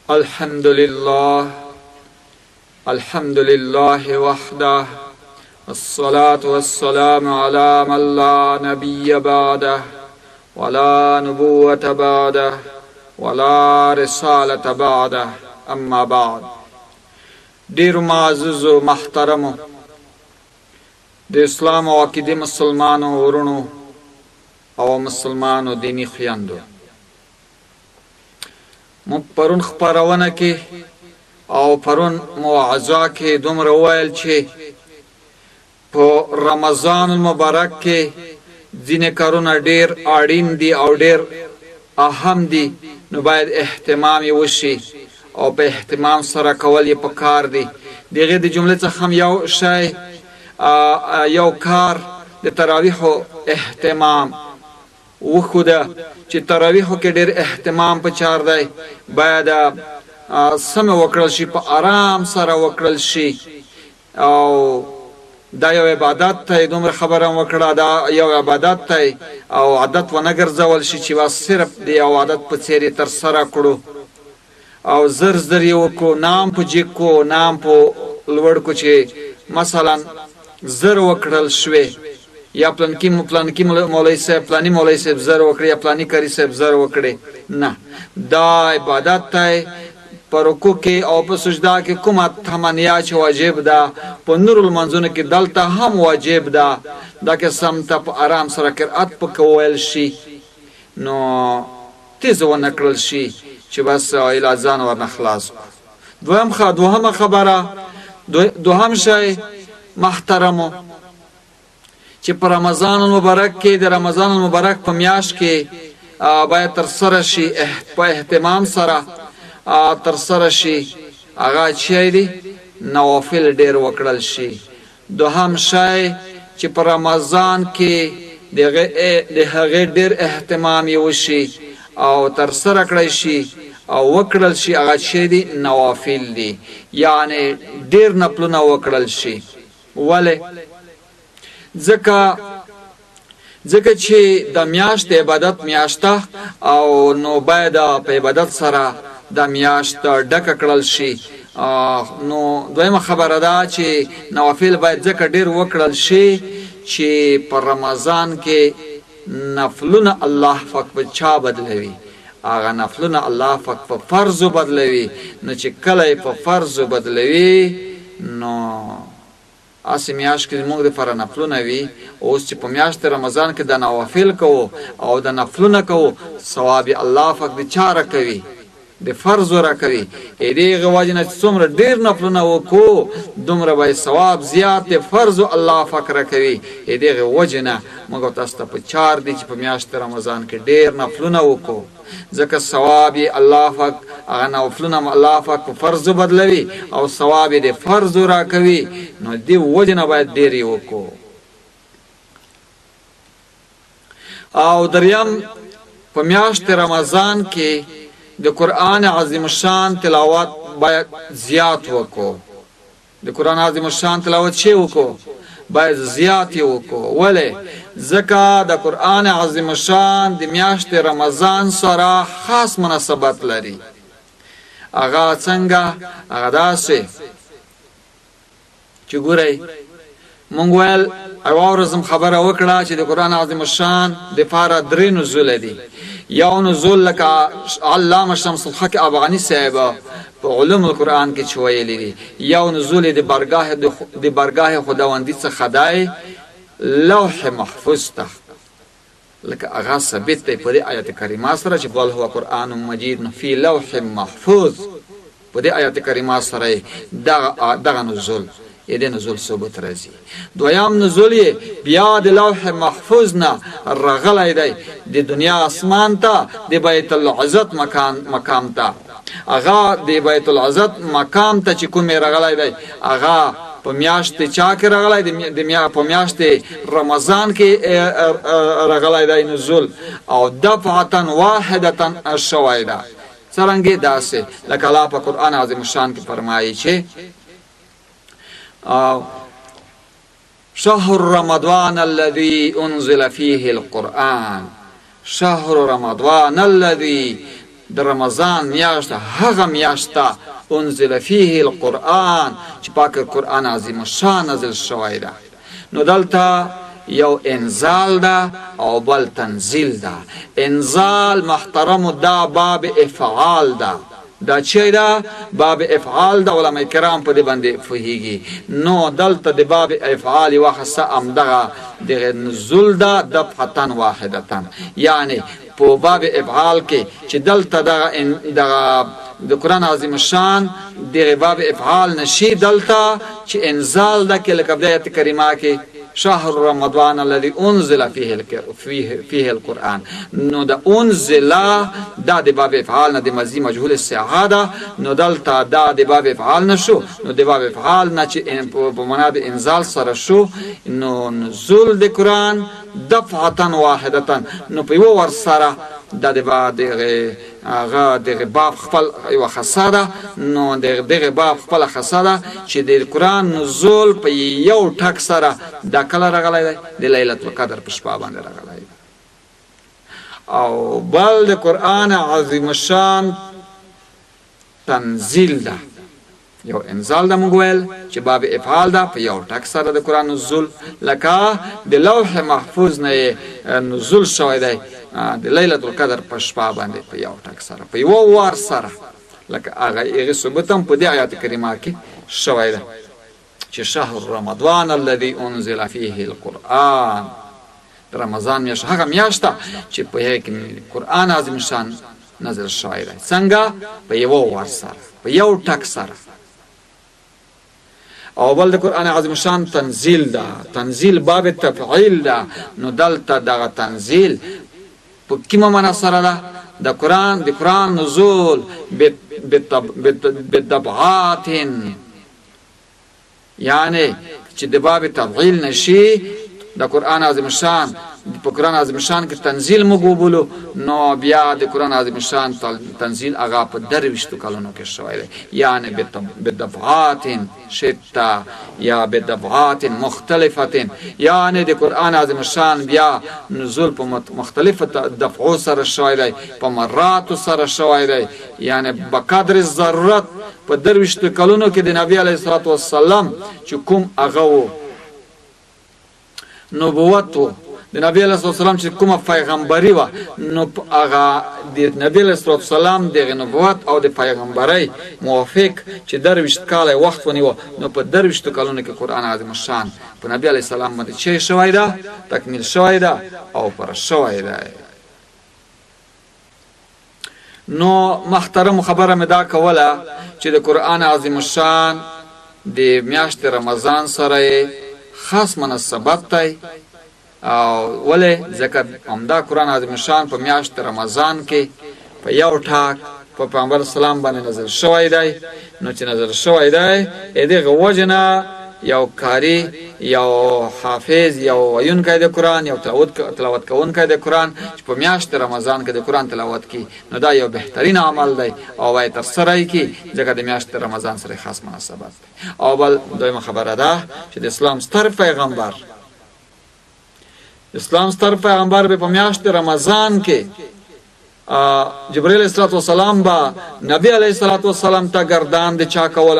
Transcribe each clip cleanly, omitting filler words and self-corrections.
الحمد لله الحمد لله وحده الصلاة والسلام على من لا نبي بعده ولا نبوة بعده ولا رسالة بعده اما بعد. ډیرو معززو محترمو د اسلام او عقیدې مسلمانو ورونو او مسلمانو دیني خویندو، موږ پرون خپرونه کې او پرون موعظه کې دومره وویل چې په رمضان المبارک کې ځینې کارونه ډیر اړین دي او ډیر اهم دي، نو باید اهتمام یې وشي او په اهتمام سره کول یې پکار دي. د هغې د جملې څخه هم یو شی، یو کار د تراویحو اهتمام وښوده چې تراویحو کې ډیر اهتمام په چار دی، باید سمې وکړل شي، په آرام سره وکړل شي او دا یو عبادت دی. دومره خبره هم وکړه، دا یو عبادت دی او عادت ونه ګرځول شي چې بس صرف د یو عادت په څیر یې ترسره کړو او زر زر یې وکړو، نام په جګ کو نام په لوړ کو، چې مثلا زر وکړل شوې یا پلانکی پلانکی مولوی صاحب، پلانی مولوی صاحب زر وکړي یا پلانی قاري صاحب زر وکړي. نه، دا عبادت دی. په رکوع کې او په سجده کې کومه تمنیا چې واجب ده، په نورو لمانځونو کې دلته هم واجب ده. دا قسم ته په آرام سره قرأت پکې وویل شي، نو تیز ونه کړل شي چې بس ایله ځان ورنه خلاص کړو. دوهمه خبره، دوهم شی محترمو چې په رمضان المبارک کې، د رمضان المبارک په میاشت کې باید تر سره شي، په اهتمام سره تر سره شي، هغه چی دی نوافل ډیر وکړل شي. دوهم شی چې په رمضان کې د هغې ډیر اهتمام یې وشي او تر سره کړی شي او وکړل شي، هغه چی دی نوافل دي، یعنی ډیر نفلونه وکړل شي. ولې؟ ځکه چې د میاشت عبادت میاشت ده او نو باید په عبادت سره د میاشت ډکه کړل شي. نو دویمه خبره ده چې نوافل باید ځکه ډیر وکړل شي چې په رمضان کې نفلونه الله پاک په چا بدلوي، هغه نفلونه الله پاک په فرضو بدلوي. نو چې کله یې په فرضو بدلوي، نو هسې میاشت کې زموږ دپاره نفلونه وي. اوس چې په میاشت رمضان کې د نوافل کوو او د نفلونه کوو، ثواب یې الله پاک د چا راکوي؟ د فرضو راکوي. ای دې هغې وجې نه چې څومره ډېر نفلونه وکړو، دومره به یې ثواب زیات د فرضو الله پاک راکوي. ای دې هغې وجې نه موږ او تاسو ته په چار دي چې په میاشت رمضان کې ډېر نفلونه وکړو، ځکه ثواب یې الله پاک هغه نفلونه هم الله پاک په فرضو بدلوي او ثواب یې د فرضو راکوي. نو دې وجې نه باید ډېر یې وکړو. او دریم، په میاشت رمضان کې د قرآن عظیم الشان تلاوت باید زیات وکړو. د قرآن عظیم الشان تلاوت چې وکړو، باید زیات یې وکړو. ولې؟ ځکه د قرآن عظیم الشان د میاشت رمضان سره خاص مناسبت لري. هغه څنګه؟ هغه داسې چې ګورئ، مونږ ویل یوه ورځ هم خبره وکړه چې د قرآن عظیم الشان دپاره درې نزوله دي. یو نزول لکه علامه شمس الحق افغاني صاحب په علوم القرآن کې چې ویلي دي، یو نزول یې د برګاه خداوندي څخه دی لوح محفوظ ته، لکه هغه ثابت دی په دې آیت کریمه سره چې بل هو قرآن مجید فی لوح محفوظ، په دې آیت کریمه سره یې دغه نزول یې د نزول ثبوت راځي. دویم نزول یې بیا د لوح محفوظ نه راغلی دی د دنیا اسمان ته، د بیت العزت مقام ته. هغه د بیت العزت مقام ته چې کوم یې راغلی دی، هغه په میاشت چا کې راغلی دی؟ د په میاشت رمضان کې راغلی دی نزول، او دفعتا واحدتا شوی ده. څرنګه؟ داسې لکه الله په قرآن عظیم الشان کې فرمایي چې شهر رمضان الذي انزل فيه القرآن، شهر رمضان الذي، د رمضان میاشت هغه میاشت ده انزل فیه القرآن چې پاک قرآن عظیم الشان نازل شوی ده. نو دلته یو انزال ده او بل تنزیل ده. انزال محترم دا باب افعال ده، دا چی ده؟ باب افعال ده. علماء کرام په دې باندې پوهیږي. نو دلته د باب افعال یوه خاصه همدغه دغه نزول ده دفعتن واحدتن، یعنی په باب افعال کې چې دلته دغه دغه د قرآن عظیم الشان دغه باب افعال نشي دلته چې انزال ده کې لکه په آیت کریمه کې شهر رمضان الذي انزل فيه القرآن. نو د انزل دا د باب افعال نه د ماضي مجهول صيغه ده، نو دلته دا د باب افعال نشو، نو د باب افعال نه چې په معنا د انزال سره شو، نو نزول د قرآن دفعتا واحدتا، نو په یو ور سره دا د دغه هغه دغه باب خپل یوه خاصه ده، نو دغه باب خپله خاصه ده چې د قرآن نزول په یو ټک سره دا کله راغلی دی؟ د لیلة القدر په شپه باندې راغلی دی. او بل د قرآن عظیم الشان تنزیل ده، یو انزال ده موږ ویل چې باب افعال ده په یو ټک سره د قرآن نزول، لکه د لوح محفوظ نه یې نزول شوی دی د لیلة القدر په شپه باندې په یو ټک سره په یوه وار سره، لکه هغه هغې ثبوت هم په دې آیات کریمه کې شوی دی چې شهر رمضان الذي انزل فيه القرآن. د رمضان میاشت هغه میاشت ده چې په هغې کې قرآن عظیم شان نازل شوی دی. څنګه؟ په یوه وار سره، په یو ټک سره. او بل د قرآن عظیم شان تنزیل ده، تنزیل باب تفعیل ده، نو دلته دغه تنزیل په کومه معنا سره ده؟ د قرآن نزول بدبعات، یعنی چې د باب تفعیل نشي د قرآن عظیم شان په قرآن عظیم شان کې تنزیل موږ وبولو، نو بیا د قرآن عظیم شان تنزیل هغه په 23 کلونو کې شوی دی، یعنی بدفعات شته یا بدفعات مختلفة، یعنی د قرآن عظیم شان بیا نزول په مختلفو دفعو سره شوی دی، په مراتو سره شوی دی، یعنی بقدر ضرورت په 23 کلونو کې د نبی علیه الصلاة والسلام چې کوم هغه و نبوت و، د نبی علیه الصلاة والسلام چې کومه پیغمبري وه، نو هغه د نبی علیه الصلاة والسلام دغه نبوت او د پیغمبرۍ موافق چې 23 کاله یې وخت ونیوه، نو په 23 کلونو کې قرآن عظیم الشان په نبی علیه السلام باندې چې شوی ده، تکمیل شوی ده او پر شوی دی. نو محترم خبره مې دا کوله چې د قرآن عظیم الشان د میاشتې رمضان سره یې خاص مناسبت دی، او ولې؟ ځکه همدا قرآن عظیم الشان په میاشت رمضان کې په یو ټاک په پیغمبر اسلام باندې نازل شوی دی، نو چې نازل شوی دی دغه وجه نه یو قاري، یو حافظ، یو ویونکی د قرآن، یو تلاوت کوونکی د قرآن چې په میاشت رمضان کې د قرآن تلاوت کوي، نو دا یو بهترین عمل دی او باید ترسره یې کړي، ځکه د میاشت رمضان سره خاص مناسبت دی. او بل دویمه خبره ده چې د اسلام ستر پیغمبر، اسلام ستر پیغمبر به په میاشت رمضان کې جبرئیل علیه الصلاة والسلام به نبی علیه الصلاة والسلام ته ګردان د چا کول،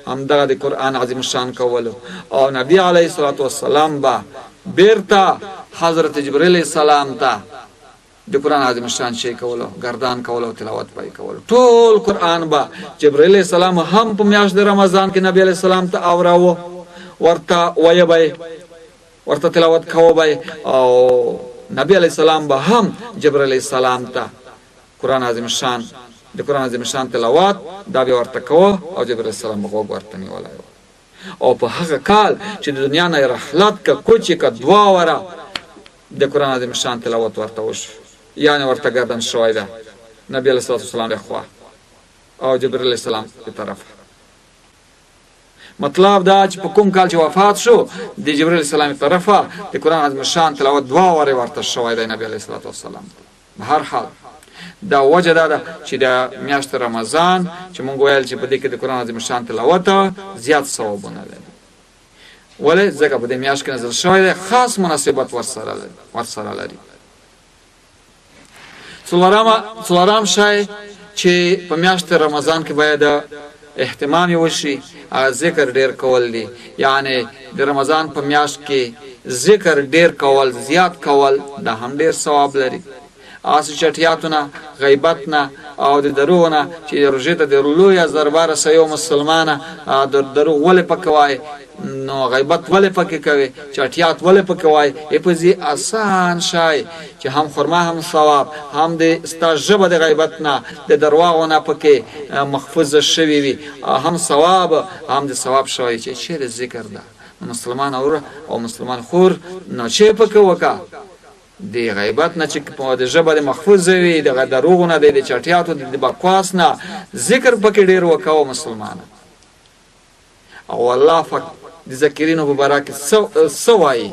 همدغه د قرآن عظیم الشان کولو، او نبی علیه الصلاة والسلام به بیرته حضرت جبرئیل علیه السلام ته د قرآن عظیم الشان شی کولو، ګردان کولو، تلاوت به یې کولو. ټول قرآن به جبرئیل علیه السلام هم په میاشت د رمضان کې نبی علیه السلام ته اوراوه، ورته ویه به یې، ورته تلاوت کوه به یې، او نبی علیه السلام به هم جبرئیل علیه السلام ته قرآن عظیم الشان د قرآن عظیم الشان تلاوت دا به ورته کوه، او جبرئیل علیه السلام به غوږ ورته نیولی و. او په هغه کال چې د دنیا نه یې رحلت که کوچې که دوه وره د قرآن عظیم الشان تلاوت ورته وشو، یعنې ورته ګردن شوی ده نبی علیه الصلاة والسلام له خوا او جبرئیل علیه السلام له طرفه. مطلب دا چې په کوم کال چې وفات شو د جبرئیل علیه السلام طرفه د قرآن عظیم الشان تلاوت دوه وارې ورته شوی دی نبی علیه الصلاة والسلام ته. به هر حال دا وجه دا ده چې د میاشت رمضان چې مونږ ویل چې په دې کې د قرآن عظیم الشان تلاوت زیات ثوابونه لري، ولې؟ ځکه په دې میاشت کې نازل شوی دی، خاص مناسبت ورسره لري. څلورم شی چې په میاشت رمضان کې باید اهتمام یې وشي، هغه ذکر ډیر کول دي. یعنی د رمضان په میاشت کې ذکر ډیر کول، زیات کول، دا هم ډیر ثواب لري. هسې چټیاتو نه، غیبت نه او د دروغو نه چې روژې ته د لویه ضربه رسوي. او مسلمانه، د دروغ ولې پکې وایې؟ نو غیبت ولې پکې کوې؟ چټیات ولې پکې وایې؟ ای په ځي اسان شی چې هم خرما، هم ثواب، هم د ستا ژبه د غیبت نه، د درواغو نه پکې محفوظه شوي وي، هم ثواب، هم د ثواب شوی چې چیرې ذکر ده. مسلمان اور او مسلمان خور، نو چې پکې وکا د غیبت نه چې په د ژبه د محفوظ وي، د دروغو نه، د چټیاتو، د بکواس نه، ذکر پکې ډیر وکاو مسلمان. او الله پاک د ذکرینو په باره کې څه وایي؟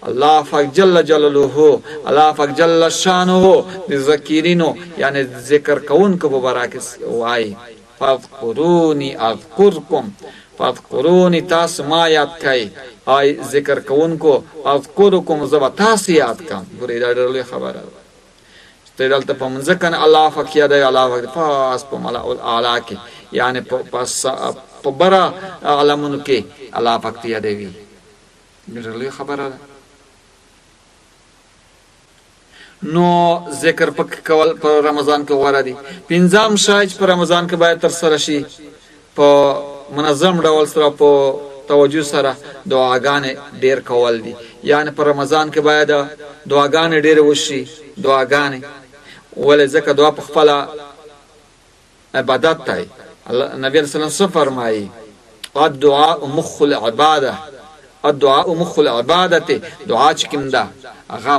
الله پاک جل جلاله، الله پاک جل شانه د ذکرینو، یعنی ذکر کوونکو په باره کې وایي: فاذکروني اذکرکم. فاذکروني، تاسو ما یاد کړئ آی ذکر کوونکو، اذکرکم، زه به تاسو یاد کم. ګورئ، دا ډېره لویه خبره ده. ته دلته په منځکه الله پاک یادوي، الله پاک پاس په ملأ الاعلی کې، یعنی په بره عالمونو کې الله پاک ته یادوي. ډېره لویه خبره ده. نو ذکر پک کول په رمضان کې غوره دي. پنځم شی چې په رمضان کې باید تر سره شي په منظم ډول سره، په توجه سره، دعاګانې ډیر کول دي. یعنی په رمضان کې باید دعاګانې ډېرې وشي. دعاګانې ولې؟ ځکه دعا په خپله عبادت دی. نبی علیہ السلام څه فرمایي؟ الدعاء مخ العباده، الدعاء مخ العبادت. دعا چې کوم ده هغه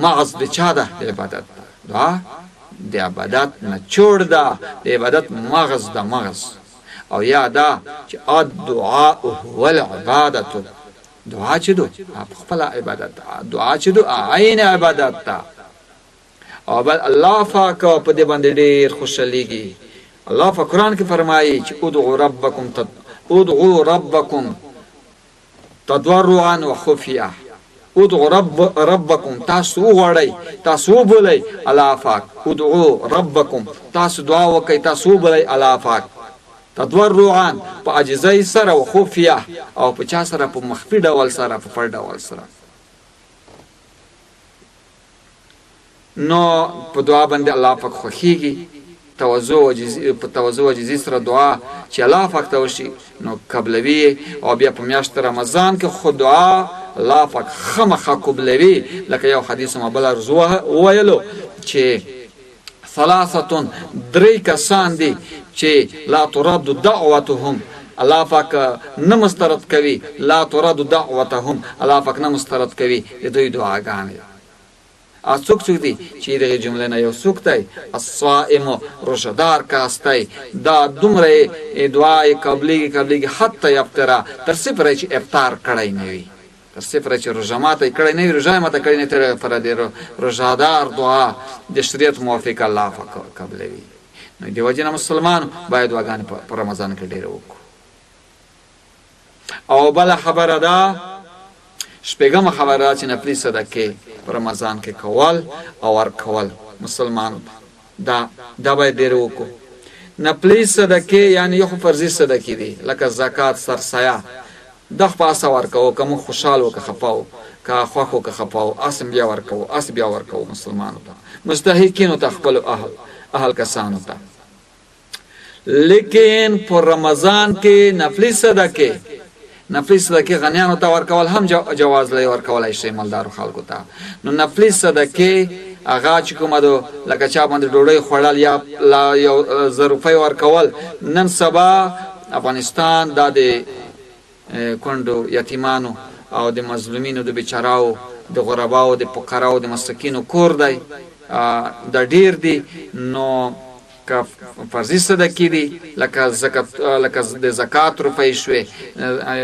مغز د چا ده؟ د عبادت ده. دعا د عبادت نه چوړ ده، د عبادت مغز ده، مغز. او یا دا چې الدعاء هو العبادت. دعا چې دو خپل عبادت ده، دعا چې دو عین عبادت ده. او بل الله پاک په دې باندې ډیر خوشاليږي. الله په قرآن کې فرمایي چې ادعو ربکم ادعو ربکم تضرعا وخفیه. ادعو ربکم، تاسو وغواړئ، تاسو وبولئ الله پاک. ادعو ربکم، تاسو دعا وکړئ، تاسو وبولئ الله پاک تضرعا، په عاجزۍ سره، وخفیه، او په چا سره؟ په مخفي ډول سره، په پټ ډول سره. نو په دعا باندې الله پاک خوښیږي. تواضع او عاجزي، په تواضع او عاجزي سره دعا چې الله پاک ته وشي نو قبلوي. او بیا په میاشت رمضان کې خو دعا الله پاک خامخا قبلوي. لکه یو حدیث ما بل ورځ وویلو چې ثلاثه، درې کسان دي چې لا ترد دعوتهم، الله پاک نه مسترد کوي. لا ترد دعوتهم، الله پاک نه مسترد کوي د دوی دعاګانې. ا څوک څوک دي؟ چې دغه جمله نه یو څوک دی؟ الصائم، روژهدار کس دی. دا دومره دعا یې قبلیږي، قبلیږي، حتی یفطره، تر څه پورې چې افطار کړی نه وي، تر څه پورې چې روژه ماته کړی نه وي، روژه یې ماته کړی نه، تر هغه پورې د روژهدار دعا د شریعت موافق الله پاک قبلوي. نو د وجې نه مسلمان باید دعاګانې په رمضان کې ډېرې وکړو. او بله خبره ده، شپږمه خبره ده چې نفلي صدقې په رمضان کې کول او ورکول مسلمان، دا باید ډېر وکړو. نفلي صدقې، یعنی یو خو فرضي صدقې دي لکه زکات، سرسایه، دا خو په اسه ورکوو، که موږ خوشحال وو که خفه وو، که خوښ وو که خفه وو، هسې بیا ورکوو، هسې بیا ورکوو مسلمانو ته، مستحقینو ته، خپلو اهل کسانو ته. لیکن په رمضان کې نفلی صدقې، نفلی صدقې غنیانو ته ورکول هم جواز لري، ورکولای شي مالدارو خلکو ته. نو نفلی صدقې هغه چې کومه ده، لکه چا باندې ډوډۍ خوړل یا لا یو زر روپۍ ورکول. نن سبا افغانستان دا د کونډو، یتیمانو او د مظلومینو، د بیچاراو، د غرباو، د فقراو، د مساکینو کور دی. دا ډیر دی. نو که فرضي صدقې دي لکه زکات، لکه د زکات روپۍ شوې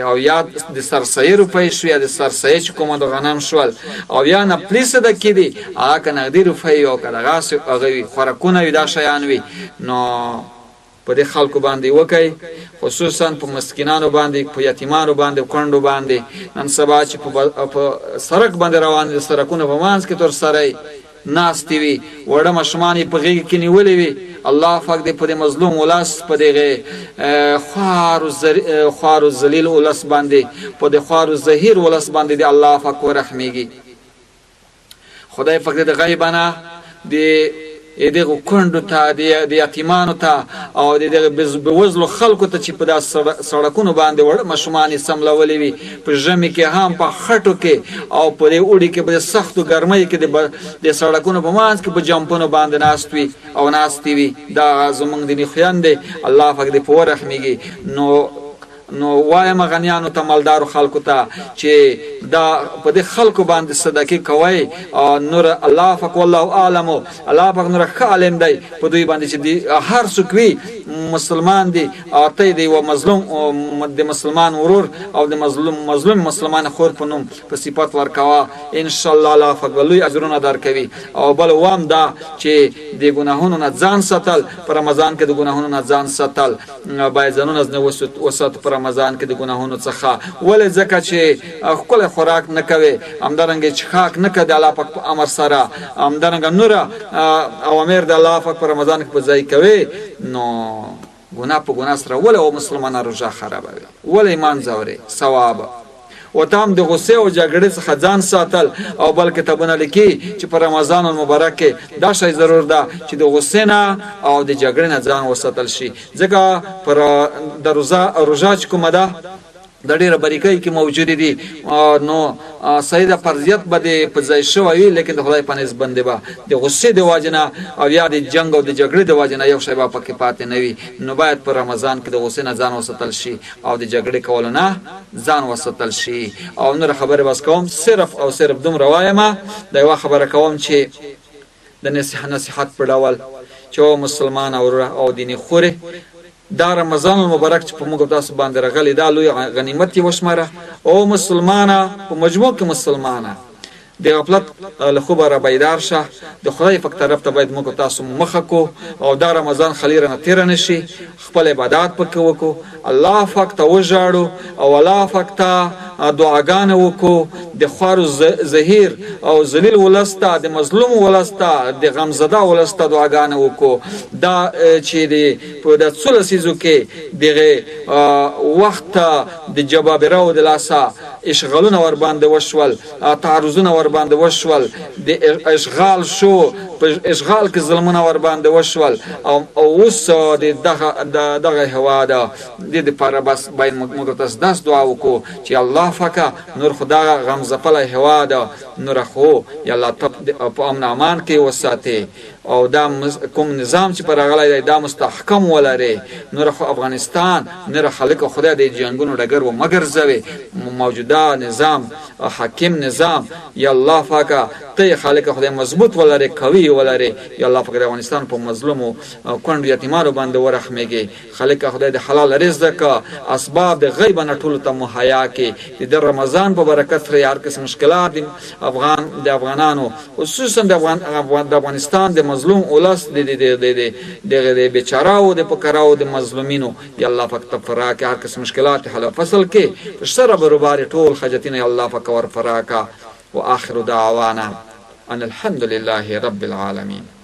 او یا د سرسایې روپۍ شوې، یا د سرسایې چې کومه د غنم شول، او یا نفلي صدقې دي، هغه که نغدي روپۍ او که دغسې هغه وي، خوراکونه وي، دا شیان وي، نو په دې خلکو باندې وکئ، خصوصا په مسکینانو باندې، په یتیمانو باندې، کونډو باندې. نن سبا چې په سرک باندې روان دي، سرکونو په منځ کې تر سره ناستې وي، وړه ماشومان یې په غېږ کې نیولې وي. الله پاک دې په دې مظلوم ولس، په دغه خوار و ذلیل ولس باندې، په دې خوار و زهیر ولس باندې دې الله پاک ورحمېږي. خدای پاک دې د غیبه نه د دغو کونډو ته، د یتیمانو ته او د دغه بېوزلو خلکو ته چې په دا سړکونو باندې وړه ماشومان یې څملولې وي، په ژمي کې هم په خټو کې او په دې اوړي کې په دې سختو ګرمۍ کې د سړکونو په منځ کې په جمپونو باندې ناست وي او ناستې وي، دا زمونږ دیني خویندې الله پاک دې په ورحمېږي. نو وایم غنیانو ته، مالدارو خلکو ته چې دا په دې خلکو باندې صدقې کوئ او نور الله پاک، والله اعلم، الله پاک نور ښه عالم دی په دوی باندې چې دی هر څوک وي مسلمان دی او ته دی یو مظلوم د مسلمان ورور او د مظلوم مسلمان خور په نوم په صفت ورکوه، ان شاء الله الله پاک به لوی اجرونه درکوي. او بل وام دا چې د ګناهونو نه ځان ساتل، په رمضان کې د ګناهونو نه ځان ساتل، باید ځانونه ځنې وساتو په رمضان کې د ګناهونو څخه. ولې؟ ځکه چې ښکلی خوراک نه کوي، همدارنګه څښاک نه کوي د الله پاک په امر سره، همدارنګه نور اوامر د الله پاک په رمضان کې په ځای کوي، نو ګناه په ګناه سره ولې او مسلمانان روژه خرابوي؟ ولې ایمان ځوري ثواب؟ او ته هم د غصې او جګړې څخه ځان ساتل. او بل کتابونه لیکي چې په رمضان المبارک کې دا شی ضرور ده چې د غصې نه او د جګړې نه ځان وساتل شي، ځکه پر د روژه چې کومه ده د ډیره باریکۍ کې موجود دي، نو صحیح ده فرضیت به دې په ځای شوی وي، لیکن د خدای په نزد باندې به د غصې د وجې نه او یا د جنګ او د جګړې د وجې نه یو شی به پکې پاتې نه وي. نو باید په رمضان کې د غصې نه ځان وساتل شي او د جګړې کولو نه ځان وساتل شي. او نور خبرې بس کوم، صرف او صرف دومره وایم، دا یوه خبره کوم چې د نصیحت په ډول چې او مسلمان وروره او دیني خورې، دا رمضان المبارک چې په موږ تاسو باندې راغلی دا لوی غنیمت یې وشماره. او مسلمانه، په مجموع کې مسلمانه، د غفلت له خوبه را بیدار شه، د خدای پاک طرف ته باید موږ تاسو مخه کو او دا رمضان خلی رانه تېره نه شي، خپل عبادات پکې وکړو، الله پاک ته وژاړو او الله پاک ته دعاګانې وکړو، د خوارو زهیر او ذلیل ولس ته، د مظلوم ولس ته، د غمزده ولس ته دعاګانې وکړو. دا چې د په د څو لسیزو کې دغه وخت د جبابراو د لاسه اشغالونه ور باندې وشول، تعرضونه ور باندې وشول، د اشغال شو، په اشغال کې ظلمونه ور باندې وشول، او اوس د دغه هیواد د لپاره بس باید موږ تاسو داس دعا وکړو چې الله پاکه نور خو دغه غم ځپلی هیواد نور خو یا الله ته په امن امان کې وساتي او دا کوم نظام چې پر راغلی دی دا مستحکم ولري. نور خو افغانستان نور خلک خدای د جنگونو ډګر و مګرځوي. موجوده نظام، حاکم نظام، یا الله پاکه ته خالق خدای مضبوط ولري، قوي ولري. یا الله پاک د افغانستان په مظلومو کونډو یتیمانو باندې ورحمېږي. خالق خدای د حلال رزق اسباب د غیب نه ټولو ته مهیا کړي. د رمضان په برکت سره هر قسم مشکلات د افغان د افغانانو، خصوصا د افغان د افغانستان د مظلوم اولس، د د د د دغه د بیچاراو، د فقراو، د مظلومینو، یا الله پاک ته فرا کې هر قسم مشکلات حل فصل کې سره برابر ټول حاجتونه یا الله پاک ور فرا کا. واخر دعوانا ان الحمد لله رب العالمین.